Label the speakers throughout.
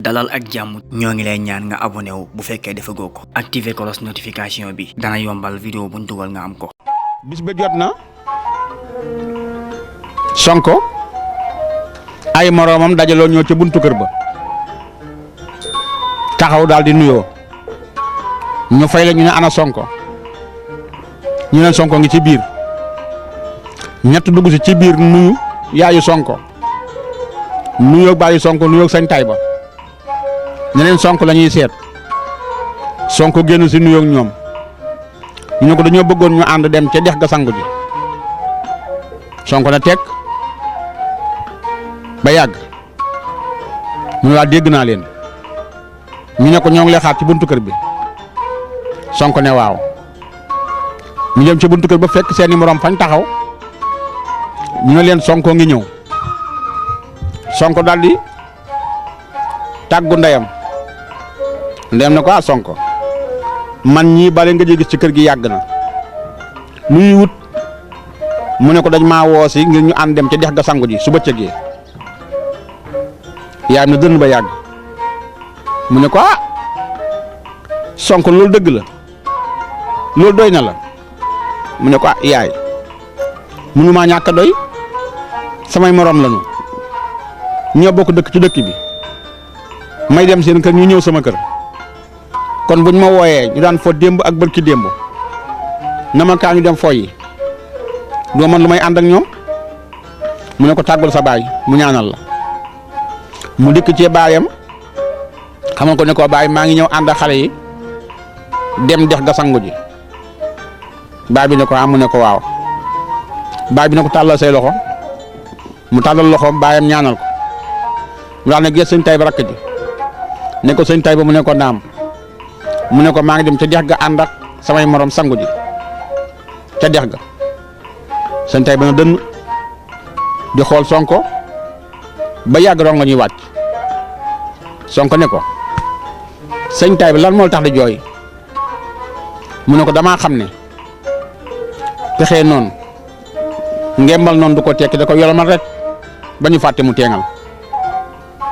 Speaker 1: dalal ak jàmm ñoo ngi lay ñaan nga abonné wu bu fekkee defagoo ko activer cloche notification bi dana yombal vidéo buñ dugal nga am ko.
Speaker 2: bis ba jot na Sonko ay moroomam dajaloo ñoo ca buntu kër ba taxaw daal di nuyoo ñu fay la ñu ne ana Sonko ñu ne Sonko ngi ci biir ñett dugg si ci biir nuyu yaayu Sonko nuyoo baayu Sonko nuyoo sañ tay ba ñeneen Sonko la ñuy seet Sonko génn si nuyoo ñoom ñu ne ko dañoo bëggoon ñu ànd dem ca dex ga sangu ji Sonko na teg ba yàgg mu ne waa dégg naa leen ñu ne ko ñoo ngi lay xaar ci buntu kër bi Sonko ne waaw ñu jëm ci buntu kër ba fekk seeni morom fañ taxaw ñu ne leen Sonko ngi ñëw Sonko daal di tàggu ndeyam na ko Sonko man ñii bale nga gis ci kër gi yàgg na nuy wut mu ne ko dañ maa woo si ngir ñu ànd dem ca dex ga sangu ji su bëccëgee yaay na dënn ba yàgg mu ne ko Sonko loolu dëgg la loolu doy na la mu ne ko yaay munu maa ñàkk a doy samay morom lañu ñoo bokk dëkk ci dëkk bi may dem seen kër ñu ñëw sama kër kon buñ ma wooyee ñu daan fo démb ak bërki démb na ma kaa ñu dem fo yi doo man lu may ànd ak ñoom mu ne ko tàggul sa baay mu ñaanal la mu dikk ci baayam xamal ko ne ko baay maa ngi ñëw ànd ak xale yi dem dex ga sangu ji baay bi ne ko mu ne ko waaw baay bi ne ko tàllal say loxo mu tàllal loxoom baayam ñaanal ko mu daal ne gees sëñ tay ba rakk ji ne ko sëñ tay ba mu ne ko naam mu ne ko maa ngi dem ca dex ga ànd ak samay morom sangu ji ca dex ga sëñ tay ba na dënn di xool Sonko ba yàgg rongo ñuy wàcc Sonko ne ko sëñ tay ba lan moo tax di jooy mu ne ko damaa xam ne pexee noonu ngembal noonu du ko tekki da ko yolomal rek ba ñu fàtte mu teengal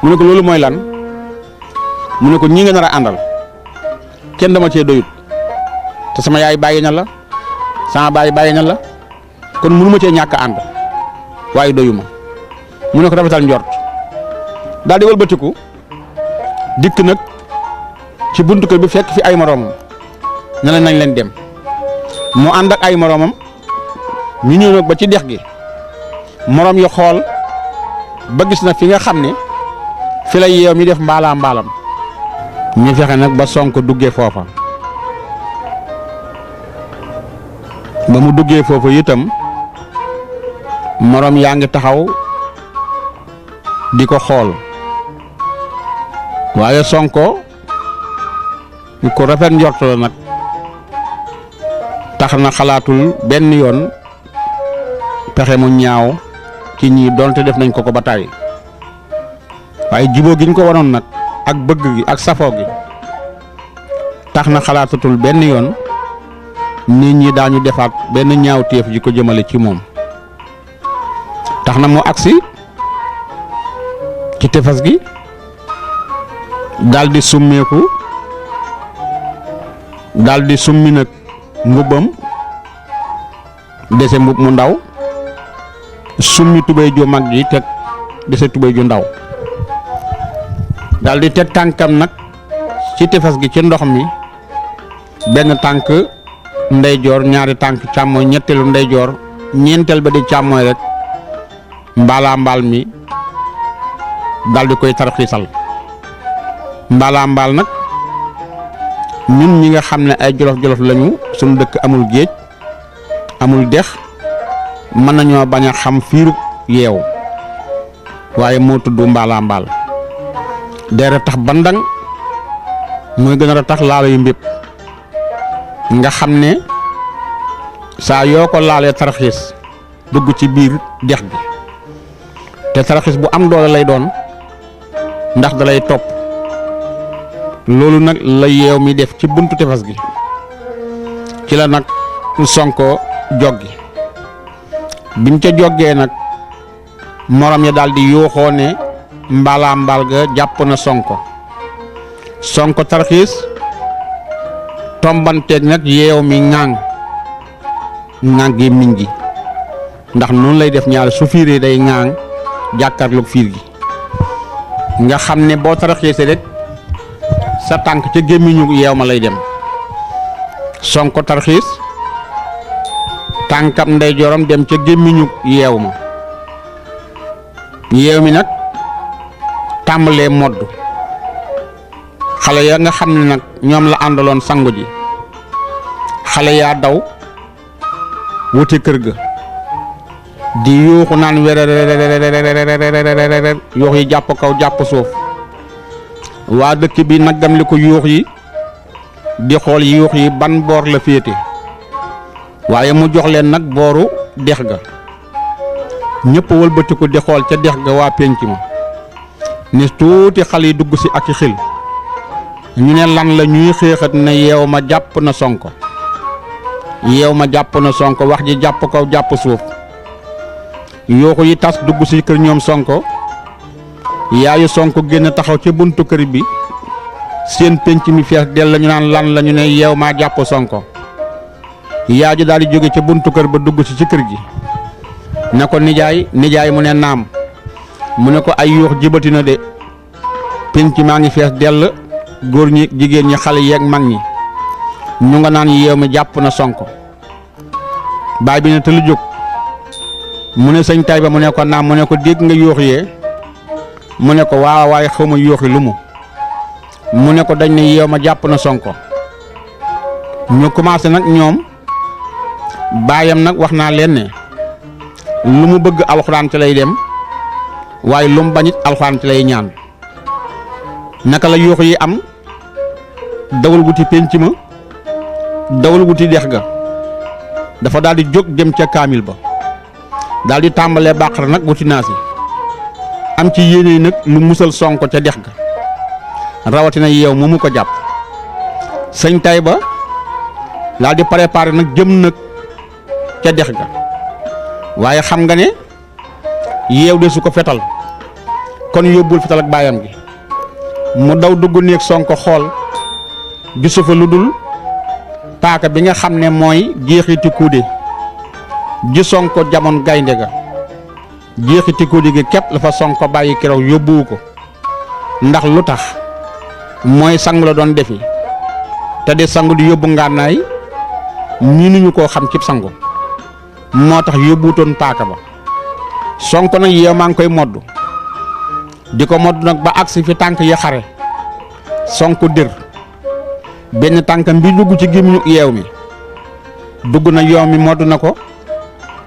Speaker 2: mu ne ko loolu mooy lan mu ne ko ñi nga nar a àndal kenn dama cee doyut te sama yaay bàyyi na la sama baay bàyyi na la kon mënu ma cee ñàkk ànd waaye doyuma mu ne ko rafetal njort daal di wëlbatiku dikk nag ci buntu kër bi fekk fi ay moroomam ne la nañ leen dem mu ànd ak ay moroomam ñu ñëw nag ba ci dex gi moroom yi xool ba gis na fi nga xam ne fi la yeew mi def mbaalam ñu fexe nag ba Sonko duggee foofa ba mu duggee foofa itam moroom yaa ngi taxaw di ko xool waaye Sonko ku rafet njort la nag tax na xalaatul benn yoon pexe mu ñaaw ci ñii donte def nañ ko ba tàyyi waaye jiboo gi ñu ko waroon nag ak bëgg gi ak safoo gi tax na xalaatatul benn yoon nit ñi daañu defaat benn ñaawteef ji ko jëmale ci moom tax na mu agsi ci tefes gi daldi summeeku daldi summi nag mbubbam dese mbub mu ndaw summi tubéy ju mag ji teg dese tubéy ju ndaw daldi teg tànkam nag ci tefes gi ci ndox mi benn tànk ndeyjoor ñaari tànk càmmooñ ñetteelu ndeyjoor ñeenteel ba di càmmooñ rek mbaal mi daldi koy tarxiisal mbaal nag ñun ñi nga xam ne ay jolof-jolof lañu suñu dëkk amul géej amul dex mën nañoo bañ a xam fiirub yeew waaye moo tudd mbaal dere tax bandang mooy gën a tax laalo yu mbépp nga xam ne saa yoo ko laalee tarxiis dugg ci biir dex gi te tarxiis bu am doole lay doon ndax da lay topp loolu nag la yeew mi def ci buntu tefes gi ci la nag Sonko joggi biñ ca joggee nag morom ya daal di yuuxoo ne mbaal ga jàpp na Sonko Sonko tarxiis tombanteeg nag yeew mi ŋaang gémmiñ gi ndax noonu lay def ñaar su fiiree day ŋaang jàkkaarloog fiir gi nga xam ne boo tarxiisee rek sa tànk ca gémmiñu yeew ma lay dem. Sonko tarxiis tànkam ndeyjooram dem ca gémmiñu yeew ma yeew mi nag tàmbalee modd xale ya nga xam ne nag ñoom la àndaloon sangu ji xale yaa daw wuti kër ga di yuuxu naan werererererererer yuux yi jàpp kaw jàpp suuf waa dëkk bi naggam li ko yuux yi di xool yuux yi ban boor la féete waaye mu jox leen nag booru dex ga ñëpp wëlbatiku di xool ca dex ga waa pénc ma ni tuuti xale yi dugg si ak i xil ñu ne lan la ñuy xéexat ne yeew ma jàpp na Sonko yeew ma jàpp na Sonko wax ji jàpp kaw jàpp suuf yuuxu yi tas dugg si kër ñoom Sonko yaayu Sonko génn taxaw ca buntu kër bi seen pénc mi fees del la ñu naan lan la ñu ne yeew maa jàpp Sonko yaa ji daal di jóge ca buntu kër ba dugg si ci kër gi ne ko nijaay mu ne naam mu ne ko ay yuux jibati na de pénc maa ngi fees dell góor ñi jigéen ñi xale yeeg mag ñi ñu nga naan yeew mi jàpp na Sonko baay bi ne te lu jóg mu ne sëñ Tayba mu ne ko naam mu ne ko dégg nga yuux yee mu ne ko waaw waaye xaw ma yuuxi lu mu ne ko dañ ne yeew ma jàpp na Sonko ñu commencé nag ñoom baayam nag wax naa leen ne lu mu bëgg alxuraan ci lay dem waaye lu mu bañit alxuraan ci lay ñaan naka la yuux yi am dawal wuti pénc ma dawal wuti dex ga dafa daal di jóg dem ca kaamil ba daal di tàmbalee bàqara nag wuti naasi am ci yéene nag lu musal Sonko ca dex ga rawatina yeew mu ko jàpp sëñ Tayba daal di préparé nag jëm nag ca dex ga waaye xam nga ne yeew de su ko fetal kon yóbbul fetal ak baayam gi mu daw dugg néeg Sonko xool gisu fa lu dul paaka bi nga xam ne mooy jeexiti kuude ji Sonko jamoon gaynde ga jeexiti kuude gi képp la fa Sonko bàyyi keroog yóbbuwu ko ndax lu tax mooy sang la doon defi te di sangu di yóbbu ngànnaay ñi nuñu koo xam cib sangu moo tax yóbbuutoon paaka ba Sonko nag yeew maa ngi koy modd di ko modd nag ba agsi fi tànk yi xare Sonko dër benn tànkam bi dugg ci gémmiñu yeew mi dugg na yeew mi modd na ko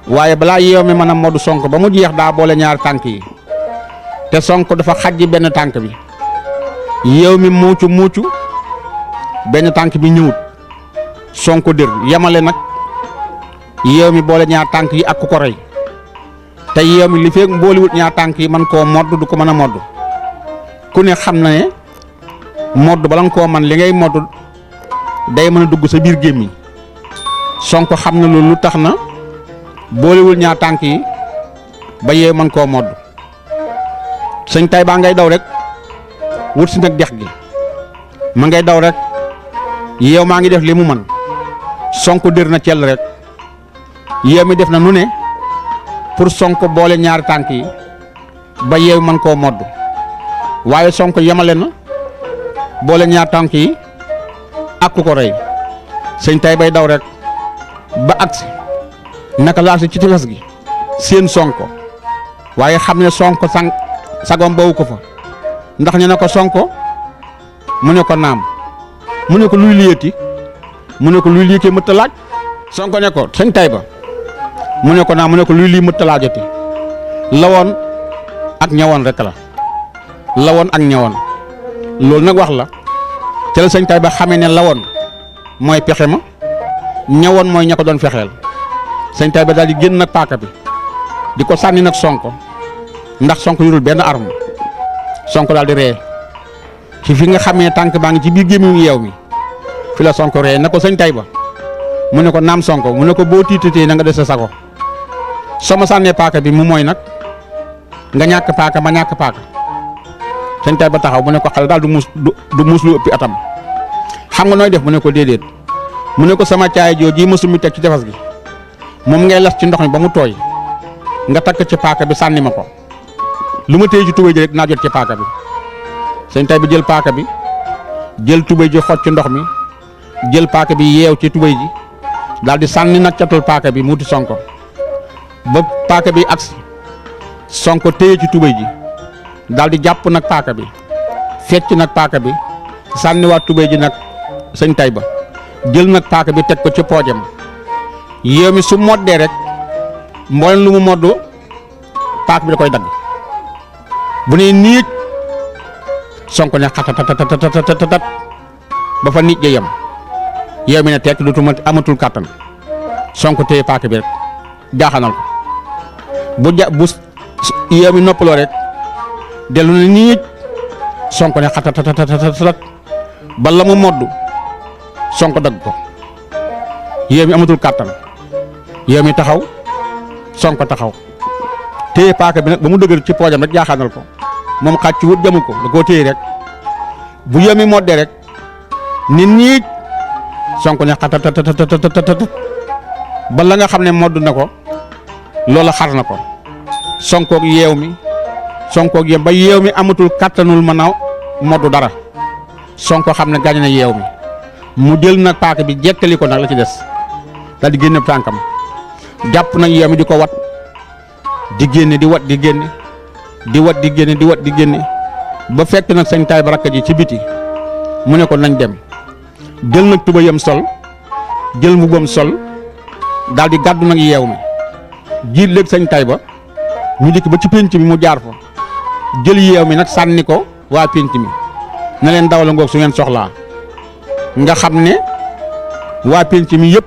Speaker 2: waaye balaa yeew mi mën a modd Sonko ba mu jeex daa boole ñaari tànk yi te Sonko dafa xajji benn tànk bi yeew mi muucu benn tànk bi ñëwut Sonko dër yemale nag yeew mi boole ñaar tànk yi ak ku ko rey te yeew mi li fekk mbooliwut ñaar tànk yi man koo modd du ko mën a modd ku ne xam na ne modd bala nga koo man li ngay modd day mën a dugg sa biir gémmiñ Sonko xam na loolu lu tax na boolewul ñaar tànk yi ba yeew man koo modd sëñ Tayba ngay daw rek wut si nag dex gi ma ngay daw rek yeew maa ngi def li mu man Sonko dër na cell rek yeew mi def na nu ne pour Sonko boole ñaari tànk yi ba yeew man koo modd waaye Sonko yemale na boole ñaari tànk yi ak ku ko rey sëñ Taybay daw rek ba agsi naka laa si ci tefes gi seen Sonko waaye xam ne Sonko sagom bawu ko fa ndax ñu ne ko Sonko mu ne ko naam mu ne ko luy liyati mu ne ko luy lii ke mëtt laaj Sonko ne ko sëñ Tayba mu ne ko naam mu ne ko luy lii mëtt laajati lawoon ak ñawoon rek la lawoon ak ñawoon loolu nag wax la ca la sëñ Tayba xamee ne lawoon mooy pexe ma ñawoon mooy ña ko doon fexeel sëñ Tayba daal di génn nag paaka bi di ko sànni nag Sonko ndax Sonko yorul benn arme Sonko daal di ree ci fi nga xamee tànk baa ngi ci biir gémmiñu yeew mi fi la Sonko ree na ko sëñ Tayba mu ne ko naam Sonko mu ne ko boo tiitatee na nga des sa sago soo ma sànnee paaka bi mu mooy nag nga ñàkk paaka ma ñàkk paaka sëñ Tayba taxaw mu ne ko xale daal du muus lu ëppi atam xam nga nooy def mu ne ko déedéet mu ne ko sama caay jooju mësu mi teg ci tefas gi moom ngay las ci ndox mi ba mu tooy nga takk ci paaka bi sànni ma ko lu ma téye ci tubéy ji rek naa jot ci paaka bi sëñ Tayba jël paaka bi jël tubéy ji xoj ci ndox mi jël paaka bi yeew ci tubéy ji daal di sànni nag catul paaka bi muuti Sonko ba paaka bi agsi Sonko téye ci tubéy ji daal di jàpp nag paaka bi fecc nag paaka bi sànniwaat tubéy ji nag sëñ Tayba jël nag paaka bi teg ko ci poojam yeew mi su moddee rek mboolem lu mu moddu paaka bi da koy dagg bu ne niij Sonko ne xatatatatat ba fa nit ja yem yeew mi ne tekk dootuma amatul kàttan Sonko téye paaka bi rek jaaxanal ko bu yeew mi noppaloo rek dellu ne niij Sonko ne xatatatatat ba la mu moddu Sonko dagg ko yeew mi amatul kàttan yeew mi taxaw Sonko taxaw téye paaka bi nag ba mu dëgër ci poojam rek jaaxaanal ko moom xàcc wut jamu ko da koo téye rek bu yeew mi moddee rek nit ñi Sonko ne xatatatatat ba la nga xam ne modd na ko loola xar na ko Sonkoog yeew mi Sonkoog yem ba yeew mi amatul kàttanul mën a moddu dara Sonko xam ne gaañ na yeew mi mu jël nag paaka bi jekkali ko nag la ci des daal di génne tànkam jàpp nag yeew mi di ko wat di génne di wat di génne di wat di génne di wat di génne ba fekk nag sëñ Tayba rakk ji ci biti mu ne ko nañ dem jël nag tubayam sol jël mbubam sol daal di gàddu nag yeew mi jiit léegi sëñ Tayba ñu dikk ba ci pénc mi mu jaar fa jël yeew mi nag sànni ko waa pénc mi na leen dawala ngoog su ngeen soxlaa nga xam ne waa pénc mi yëpp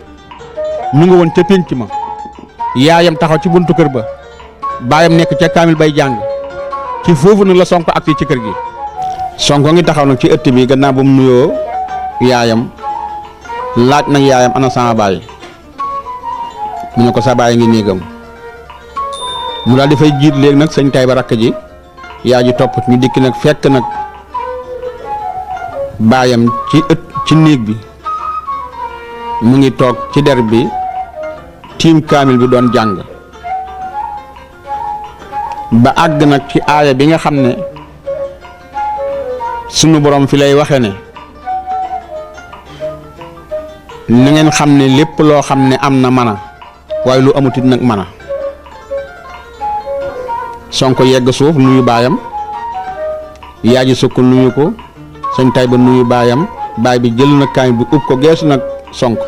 Speaker 2: ñu nga woon ca pénc ma yaayam taxaw ci buntu kër ba baayam nekk ca kaamil bay jàng ci foofu nag la Sonko agsi ci kër gi Sonko ngi taxaw nag ci ëtt bi gannaaw ba mu nuyoo yaayam laaj nag yaayam ana sama baay mu ne ko sa baay ngi néegam mu daal di fay jiit léegi nag sëñ Tayba rakk ji yaa ji topp ñu dikk nag fekk nag baayam ci néeg bi mu ngi toog ci der bi tiim kaamil bi doon jàng ba àgg nag ci aaya bi nga xam ne sunu borom fi lay waxe ne na ngeen xam ne lépp loo xam ne am na mana waaye lu amutit nag mana Sonko yegg suuf nuyu baayam yaa ji sukk nuyu ko sëñ Tayba nuyu baayam baay bi jël nag kaamil bi ub ko geesu nag Sonko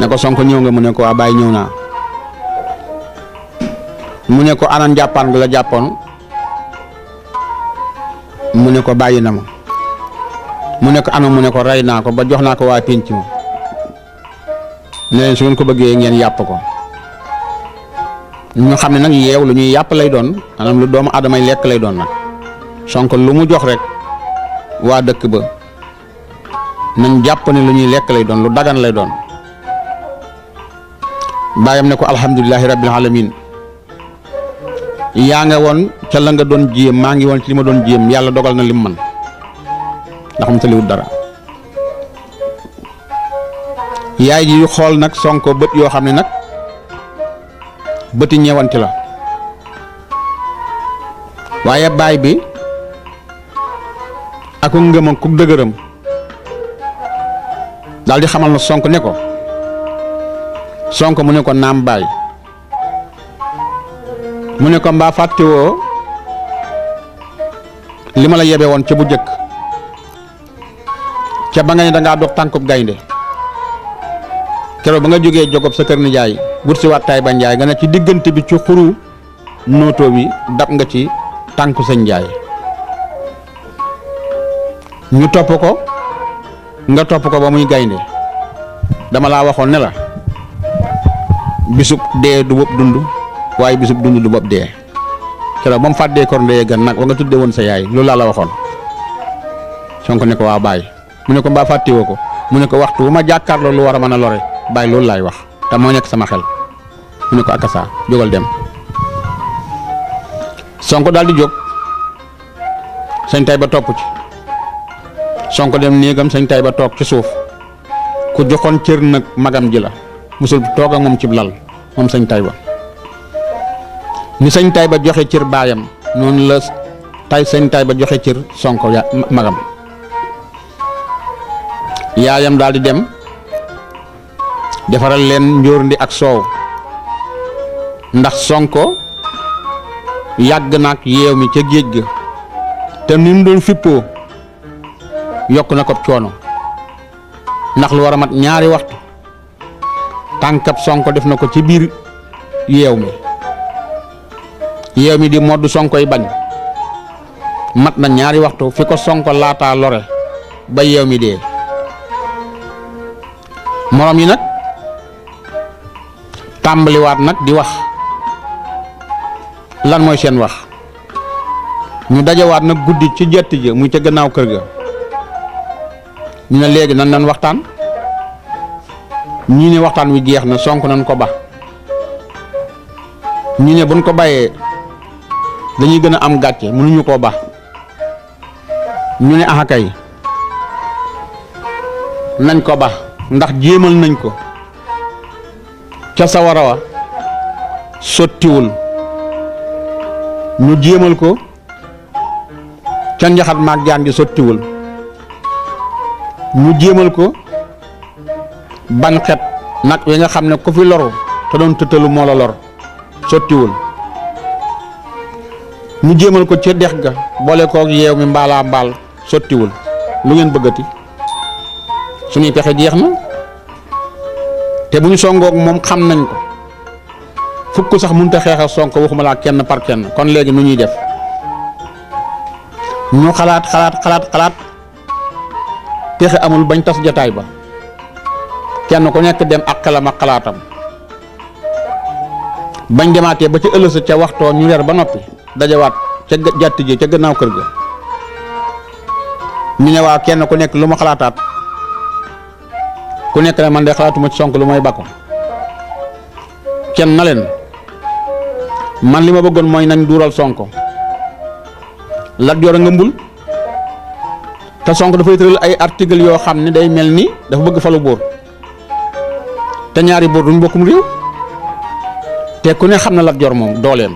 Speaker 2: ne ko Sonko ñëw nga mu ne ko waa baay ñëw naa mu ne ko ana njàppaan nga la jàppoon mu ne ko bàyyi na ma mu ne ko ana mu ne ko rey naa ko ba jox naa ko waa pénc ma ne leen su ngeen ko bëggee ngeen yàpp ko ñu xam ne nag yeew lu ñuy yàpp lay doon maanaam lu doomu aadama yi lekk lay doon nag Sonko lu mu jox rek waa dëkk ba nañ jàpp ne lu ñuy lekk lay doon lu dagan lay doon baayam ne ko alhamdulilahi rabbil alamin yaa nga woon ca la nga doon jéem maa ngi woon ci li ma doon jéem yàlla dogal na lim man ndax mu taliwut dara yaay ji xool nag Sonko bët yoo xam ne nag bëti ñeewanti la waaye baay bi ak ngëmam ku dëgëram daal di xamal na Sonko ne ko Sonko mu ne ko naam baay mu ne ko mbaa fàttewoo li ma la yebe woon ca bu jëkk ca ba nga ne dangaa dox tànkub gaynde keroog ba nga jógee jogob sa kër nijaay wut si waat Tayba Njaay nga ne ci diggante bi ci xuru nootoo bi dab nga ci tànku sëñ Njaay ñu topp ko nga topp ko ba muy gaynde dama laa waxoon ne la bisub dee du bopp dund waaye bisub dund du bopp dee keroog ba mu fàddee kor ndeye gan nag wa nga tudde woon sa yaay loolu laa la waxoon Sonko ne ko waa baay mu ne ko mbaa fàttewoo ko mu ne ko waxtu bu ma jàkkaarloo lu war a mën a lore baay loolu laay wax te moo nekk sama xel mu ne ko akasa jógal dem Sonko daal di jóg sëñ Tayba topp ci Sonko dem néegam sëñ Tayba toog ci suuf ku joxoon cër nag magam ji la musul toog ak moom ci lal moom sëñ Tayba ni sëñ Tayba joxe cër baayam noonu la sëñ Tayba joxe cër Sonko magam yaayam daal di dem defaral leen njóorndi ak soow ndax Sonko yàgg na ak yeew mi ca géej ga te ni mu doon fippoo yokk na ko coono ndax lu war a mat ñaari waxtu tànkab Sonko def na ko ci biir yeew mi di modd Sonko yi bañ mat na ñaari waxtu fi ko Sonko laataa lore ba yeew mi dee moroom yi nag tàmbaliwaat nag di wax lan mooy seen wax ñu dajawaat nag guddi ci jetti ja muy ca gannaaw kër ga ñu ne léegi nan waxtaan ñii ne waxtaan wi jeex na Sonko nañ ko ba ñi ne buñ ko bàyyee dañuy gën a am gàcce mënuñu koo ba ñu ne axakay nañ ko ba ndax jéemal nañ ko ca sawara wa sottiwul ñu jéemal ko ca njaxat maag jaan gi sottiwul ñu jéemal ko ban xet nag wi nga xam ne ku fi loru te doon tëttalu moo la lor sottiwul ñu jéemal ko ca dex ga boole koog yeew mi mbaalaa mbaal sottiwul lu ngeen bëggati suñuy pexe jeex na te bu ñu songoog moom xam nañ ko fukk sax mënut a xeexal Sonko waxuma laa kenn par kenn kon léegi nu ñuy def ñu xalaat pexe amul bañ tas jataay ba kenn ku nekk dem ak xelam ak xalaatam bañ demaatee ba ca ëllëg ca waxtoo ñu reer ba noppi dajawaat ca jàtti ji ca gannaaw kër ga ñu ne waa kenn ku nekk lu ma xalaataat ku nekk ne man de xalaatuma ci Sonko lu may bakko kenn na leen man li ma bëggoon mooy nañ duural Sonko Lat Joor a ngëmbul te Sonko dafay tëral ay article yoo xam ne day mel ni dafa bëgg falu buur te ñaari buur duñ bokkum réew te ku ne xam na Lat Joor moom dooleem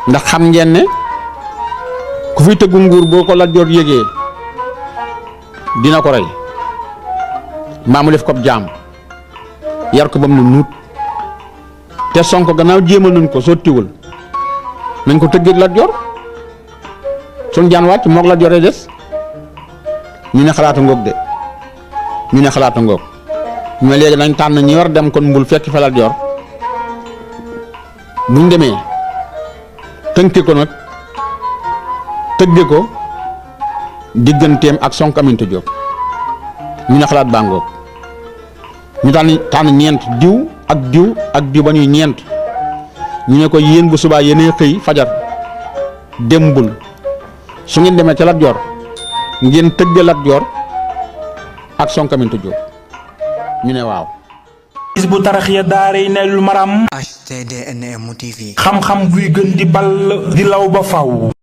Speaker 2: ndax xam ngeen ne ku fi tëggu nguur boo ko Lat Joor yégee dina ko rey mbaa mu def ko jaam yar ko ba mu ne nuut te Sonko gannaaw jéemal nañ ko sottiwul nañ ko tëggee Lat Joor suñ jaan wàcc moog Lat Joor des ñu ne xalaata ngoog de ñu ne xalaata ngoog ñu ne léegi nañ tànn ñi war dem kon mbul fekk fa Lat Joor buñ demee tënke ko nag tëgge ko digganteem ak Sonko Aminta Diop ñu ne xalaat baa ngoog ñu tànn ñeent diw ak diw ba ñuy ñeent ñu ne ko yéen bu subaa yéenay xëy fajar dembul su ngeen demee ca Lat Joor ngeen tëgge Lat Joor ak Sonko Aminta Diop ñu ne waaw.
Speaker 3: Hizbut Tarqiyyah daaray Nayloul Maram
Speaker 1: HTDNM TV
Speaker 3: xam-xam buy gën di ball di law ba faw